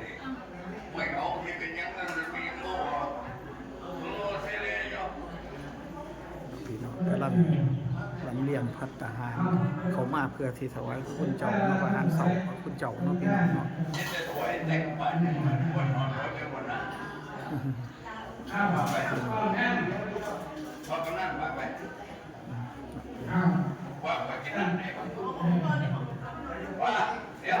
ນີ້ ຫ້ວຍ ເອົາ ເຮັດເປັນຫຍັງນັ້ນ ມີຫຍັງບໍ່ ໂອ້ ເສລີຢູ່ ພີ່ນ້ອງກຳລັງລຳລຽງພັດຕາຫານເຂົ້າມາ ເພື່ອທີ່ຖວາຍພະຄຸນເຈົ້າເນາະ ອາຫານເຊົ້າພະຄຸນເຈົ້າເນາະ ພີ່ນ້ອງເນາະ. ວ່າໄປກິນນ້ຳແດ່ ວ່າ ດຽວ